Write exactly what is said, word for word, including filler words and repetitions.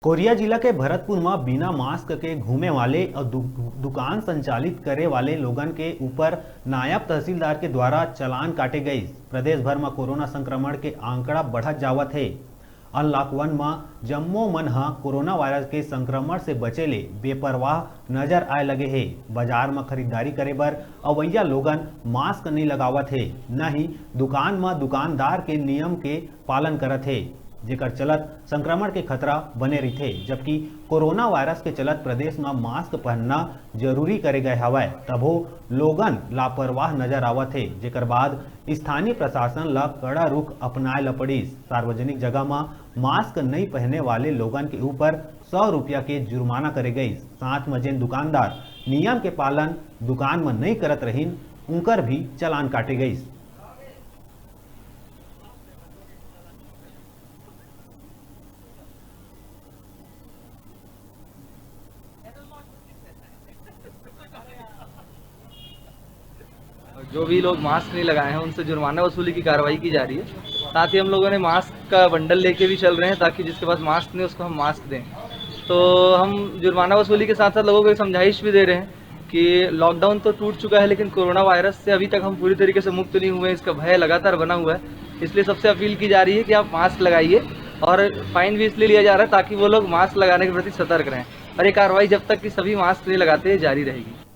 कोरिया जिला के भरतपुर म बिना मास्क के घूमे वाले अउ दु-, दुकान संचालित करे वाले लोगन के ऊपर नायब तहसीलदार के द्वारा चालान काटे गइस। प्रदेश भर म कोरोना संक्रमण के आंकड़ा बढ़त जावत हे। अनलॉक वन म जम्मो मन ह कोरोना वायरस के संक्रमण से बचे ले बेपरवाह नजर आए लगे हे। बाजार म खरीदारी करे बर अवइया लोगन मास्क नइ लगावत हे, न ही दुकान म दुकानदार के नियम के पालन करत हे, जेकर चलत संक्रमण के खतरा बने रहिथे। जबकि कोरोना वायरस के चलत प्रदेश म मास्क पहनना जरूरी करे गए हवय, तभो लोगन लापरवाह नजर आवत हे, जेकर बाद स्थानीय प्रशासन ल कड़ा रुख अपनाए ल पड़िस। सार्वजनिक जगह म मास्क नइ पहने वाले लोगन के ऊपर सौ रुपया के जुर्माना करे गइस। साथ म जेन दुकानदार नियम के पालन दुकान म नइ करत रहिन, उंकर भी चालान काटे गइस। जो भी लोग मास्क नहीं लगाए हैं, उनसे जुर्माना वसूली की कार्रवाई की जा रही है। साथ ही हम लोगों ने मास्क का बंडल लेके भी चल रहे हैं, ताकि जिसके पास मास्क नहीं, उसको हम मास्क दें। तो हम जुर्माना वसूली के साथ साथ लोगों को एक समझाइश भी दे रहे हैं कि लॉकडाउन तो टूट चुका है, लेकिन कोरोना वायरस से अभी तक हम पूरी तरीके से मुक्त नहीं हुए हैं। इसका भय लगातार बना हुआ है, इसलिए सबसे अपील की जा रही है कि आप मास्क लगाइए। और फाइन भी इसलिए लिया जा रहा है, ताकि वो लोग मास्क लगाने के प्रति सतर्क रहें। और ये कार्रवाई जब तक कि सभी मास्क नहीं लगाते, जारी रहेगी।